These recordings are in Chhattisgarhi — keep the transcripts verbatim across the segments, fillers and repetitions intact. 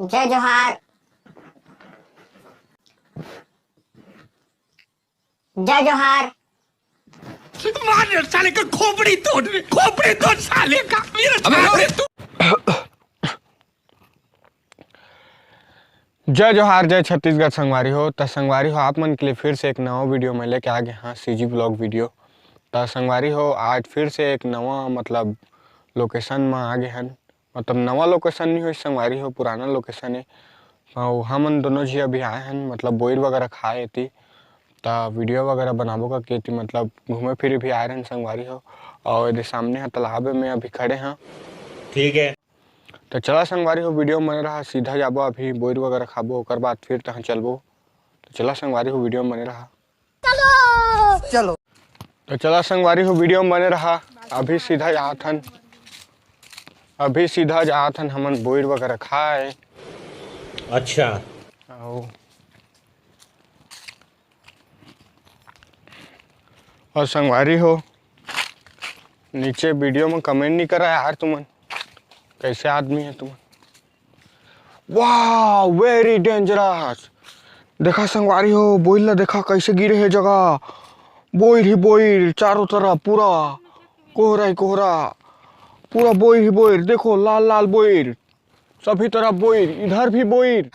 जय जोहार। जय जोहार। मार साले का खोपड़ी तोड़ रे, खोपड़ी तोड़ साले का। मेरा अबे साले रो। तू जय जोहार, जय छत्तीसगढ़ संगवारी हो। त संगवारी हो, आप मन के लिए फिर से एक नवा वीडियो मैं लेके आ गए हाँ, सीजी ब्लॉग वीडियो। त संगवारी हो, आज फिर से एक नवा, मतलब, लोकेशन में आ गए हन। मतलब, नवा लोकेशन नहीं हो संगवारी हो, पुराना लोकेशन है। और हमन दोनों जी अभी आए हन, मतलब, बोइर वगैरह खाए थी, त वीडियो वगैरह बनाबो करके थी, मतलब, घूमे फिरे भी आए रहन संगवारी हो। और एदे सामने ह तालाब में अभी खड़े हाँ। ठीक है। त चला संगवारी हो, वीडियो में बने रहा, सीधा जाबो अभी बोइर वगैरह खाबो, ओकर बाद फिर तहाँ चलबो। त चला संगवारी हो, वीडियो में बने रहा। चलो। त चला संगवारी हो, वीडियो में बने रहा। अभी सीधा जात हन, अभी सीधा जात हन हमन बोइर वगैरह खाए। अच्छा। आओ। और संगवारी हो, नीचे वीडियो में कमेंट नहीं करा यार तुमन, कैसे आदमी है तुमन। वाह, very dangerous। देखा संगवारी हो, बोइर ला देखा कैसे गिरे है जगह। बोइर ही बोइर, चारों तरफ पूरा कोहरा ही कोहरा, पूरा बोइर ही बोइर। देखो, लाल लाल बोइर, सभी तरफ बोइर, इधर भी बोइर।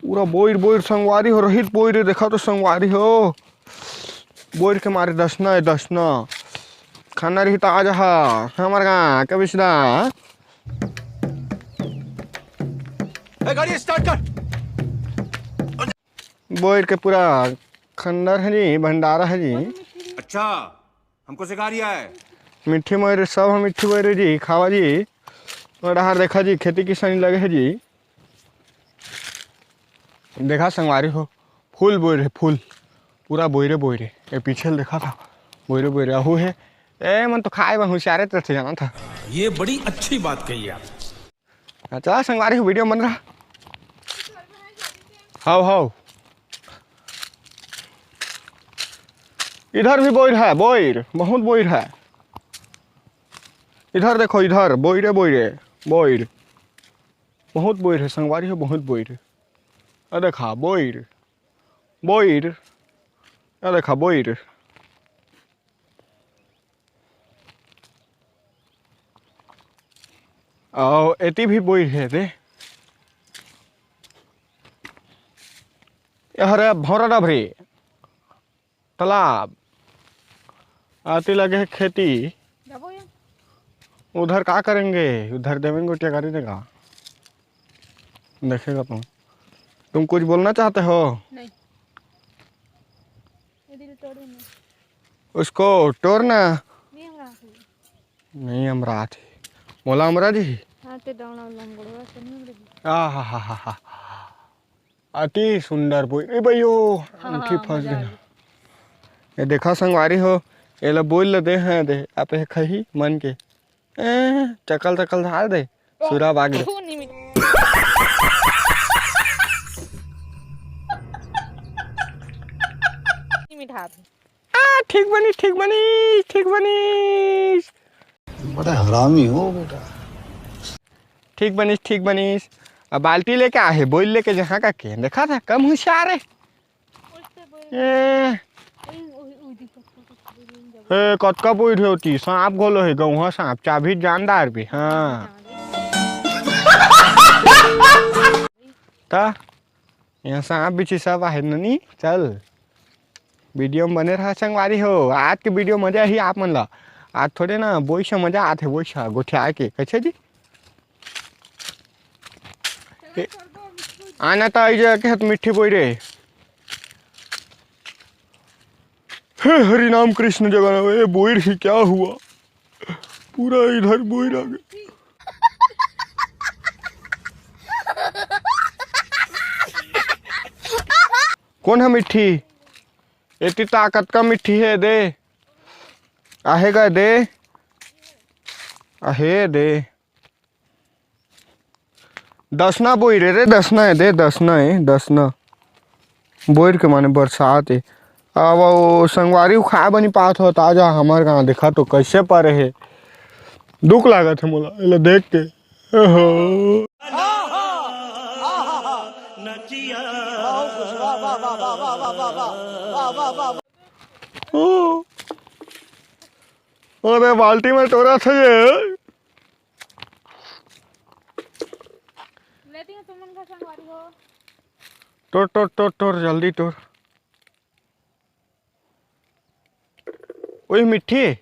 पूरा बोइर बोइर संगवारी हो, रहित बोइर हे। देखा तो संगवारी हो, बोइर के मारे दसना है, दसना। खाना रही तो आ जा हमर गाँव कबिसदा। ए, गाड़ी स्टार्ट कर। बोइर के पूरा खंडर है जी, भंडारा है जी। अच्छा, हमको सिखा रिया है। मिट्ठी बोइर, सब हम मिट्ठी बोइर जी, खावा जी। और डहार देखा जी, खेती किसानी लगे है जी। देखा संगवारी हो, फुल बोइर हे, फुल, पूरा बोइरे बोइरे। ए पीछे ल देखा था, बोइरे बोइरे अहू हे। ए मन तो खाए बर हुसियारे तरह से जाना था। ये बड़ी अच्छी बात कही आप। हाँ, चला संगवारी हो, वीडियो बन रहा। हाव हाव, इधर भी बोइर है, बोइर, बहुत बोइर है। इधर देखो, इधर बोइरे बोइरे, बोइर, बहुत बोइर है संगवारी हो, बहुत बोइर। आ देखा बोइर, बोइर, आ देखा बोइर। अउ एती भी बोइर हे दे। ए हरे भौरा डबरी, तालाब, आती लगे है खेती। जाबो ये। उधर का करेंगे? उधर देवेंगे गोटिया गाड़ी देगा, देखेगा तुम। तुम कुछ बोलना चाहते हो? नहीं। ये दिल तोड़ देना। उसको तोड़ना। नहीं, हम रात ही। नहीं, हम रात ही। मोला अमरा जी। हाँ, ते डावना लंगड़वा से नहीं अमरा जी। आ हा हा हा हा। अति सुंदर बोइर। ए भइयो, हाँ, अंगठी हाँ, फंस मजा आ गया। गया। ये देखा संगवारी हो, एला बोइर ल दे हैं दे, आप ये खही मन के। ए, चकल चकल धार दे, सुरा बाग दे। तू नहीं मिट-, नहीं मिठात। आ, ठीक बनिस, ठीक बनिस, ठीक बनिस। बड़ा हरामी हो बेटा। ठीक बनिस, ठीक बनिस। अब बाल्टी लेके आहे, बोइर लेके जहाँ का के। देखा था, कम हुसियार है। ए, ए, कतका बोइर होती, सांप घलो हे, गौहा सांप, चाभी जानदार भी, हाँ। ता, यहाँ सांप बिच्छी सब आहे ननी, चल। वीडियो में बने रहा संगवारी हो, आज के वीडियो मजा ही आप मन ला। आज थोड़े ना बोइर से मजा आथे, बोइर से गोठिया के, कैसे जी? ए, आना त आई जा के हत मिट्ठी बोइर हे। हे हरि नाम कृष्ण जगन्नाथ, ए बोइर ही क्या हुआ? पूरा इधर बोइर आ गया। कौन है मिट्ठी? एती ता कतका मिट्ठी हे दे। आहे गा दे। आहे दे। दसना बोइर हे रे, दसना हे दे, दसना हे, दसना। बोइर के माने बरसात हे। अब वो संगवारी खाए बनी पात हो, ताजा हमर गाँव देखा तो कैसे परे हे। दुख लागत हे मोला एला देख के। ओहो। ओ। अरे बाल्टी में टोरा था ये। लेती हूँ तुमन का संगवारी हो। टोर, टोर, टोर, टोर, जल्दी टोर। ओए मिट्ठी।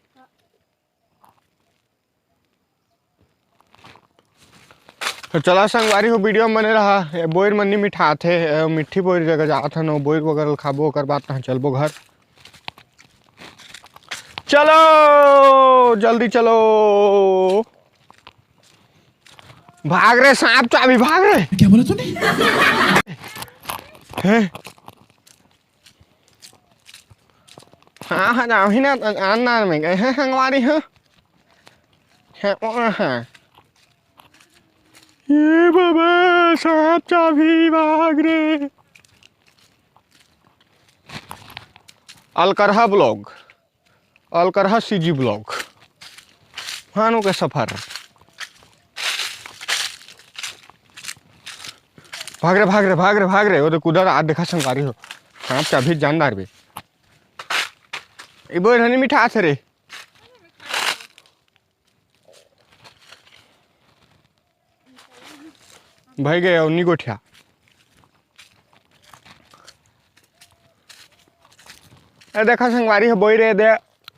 तो चला संगवारी हो, वीडियो में बने रहा। ये बोइर मन नी मिठात हे, ए, मिट्ठी बोइर जगह जात हन, बोइर वगैरह खाबो, ओकर बाद तहाँ चलबो घर। चलो, जल्दी चलो। भाग रे सांप चाभी, भाग रे। क्या बोला तूने? हैं? हाँ, हाँ, जाओ ही ना, तो आन नार में गए हैं संगवारी हो। हाँ, वो हाँ। ये बाबा, सांप चाभी, भाग रे। अलकरहा ब्लॉग। अलकरहा सीजी ब्लॉग, भानु के सफर। भाग रे, भाग रे, भाग रे, भाग रे। वो तो कुदर आज देखा संगवारी हो, सांप चाभी जान डारबे। ई बोइर ह नी मिठात हे रे। भाई गए उन्नी गोठिया। ए देखा संगवारी हो बोइर हे दे।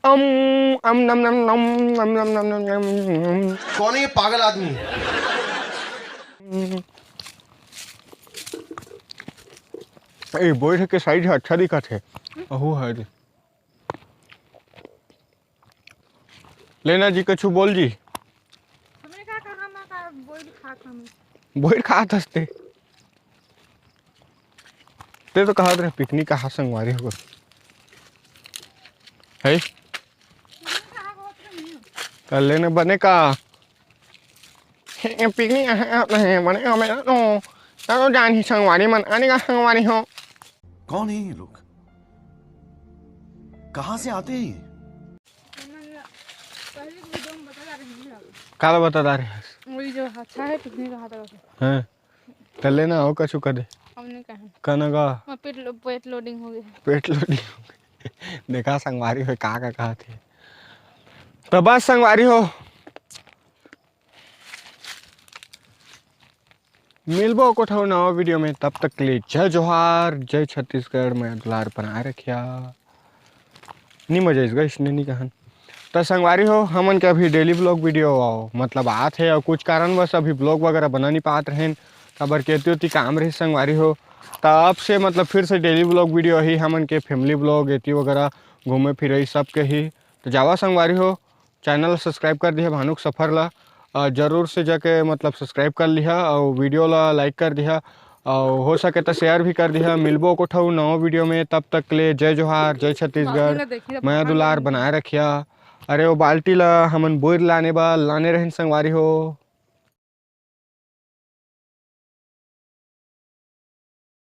अम, अम, नम, नम, नम, नम, नम, नम, नम, नम। कौन है ये पागल आदमी? ए, बोइर के साइज ह अच्छा दिखत हे। अहू है दे। लेना जी, कछु बोल जी। हमने का कहा, मैं का बोइर खात हूँ। बोइर खात हस्ते। ते तो कहत रहे पिकनिक कहा संगवारी हो। है? कर लेना बने का? हे, पिकनिक कहा नहीं बने का मेरा तो। चलो जान ही संगवारी मन, आने का संगवारी हो। कौन है ये लोग? कहाँ से आते हैं ये? पहले के वीडियो में बता रहे हैं ना। काला बता रहे हैं? वही जो अच्छा है, पिकनिक कहा था। हाँ। कर लेना हो कछु कर दे। अब नहीं कहा। कहना का? मैं पेट लो-, पेट लोडिंग हो गया। पेट लोडिंग हो गया। देखा संगवारी हो का, का कहत हे। तो बस संगवारी हो। मिलबो कोठो नवा वीडियो में, तब तक के लिए जय जोहार, जय छत्तीसगढ़, मया दुलार बनाए रखिया। नी मजा इस गइस ने नी कहन। त संगवारी हो, हमन के अभी डेली व्लॉग वीडियो मतलब आत हे, अउ कुछ कारणवश अभी व्लॉग वगैरह बना नहीं पात रहेन, काबर के एती ओती काम रही संगवारी हो। त अब से मतलब फिर से डेली व्लॉग वीडियो ही, हमन के फैमिली व्लॉग एती वगैरह, घूमे फिरे सब के ही। तो जावा संगवारी हो, चैनल सब्सक्राइब कर दिहा भानुक सफर ला, अ, जरूर से जाके मतलब सब्सक्राइब कर लिहा, अउ वीडियो ला लाइक कर दिहा, अउ हो सके तो शेयर भी कर दिहा। मिलबो कोठो नवा वीडियो में, तब तक के लिए जय जोहार, जय छत्तीसगढ़, मया दुलार बनाए रखिया। अरे वो बाल्टी ला हमन बोइर लाने बा लाने रहन संगवारी हो।